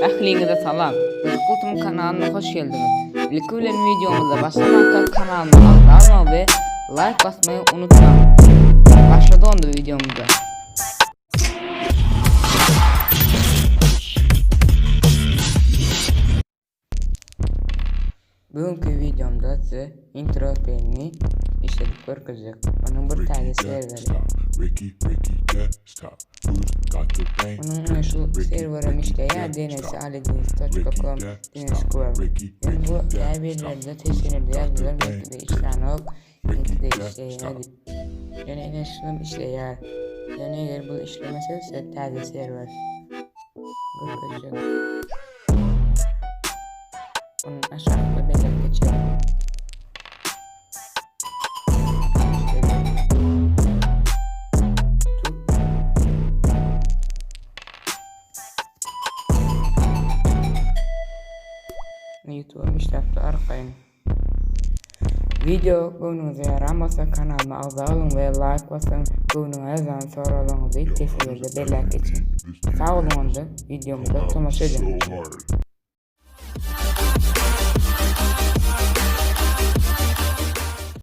Ähliňize salam. Gyzykly Tüm kanalyna hoş geldiňiz. Ilki bilen wideomyza başlamanka kanalyma agza bolmagy we like basmagy unutmaň. Başlady onda wideomyza. Bugünkü videomda size intro filmi işledip görkezjek. Onuň bir täze serweri. Onuň şu serwerem işleýär DNS aledins.com DNS Square. Ýöne bu käbirlerinde teswirlerde ýazdylar belki-de işlänok, belki-de işleýär diýip. Ýöne ine şulam işleýär. Ýöne eger bu işlemese size täze serwer görkezjek. Bunu aşakda belirtip geçelim. YouTube'um işläpdi arkaýyn. Video göwnüňize ýaran bolsa kanalyma agza boluň we like basyň, göwnüňe ýazan soraglaryňyzy teswirde belläp geçiň. Sag boluň onda videomyza tomaşa ediň.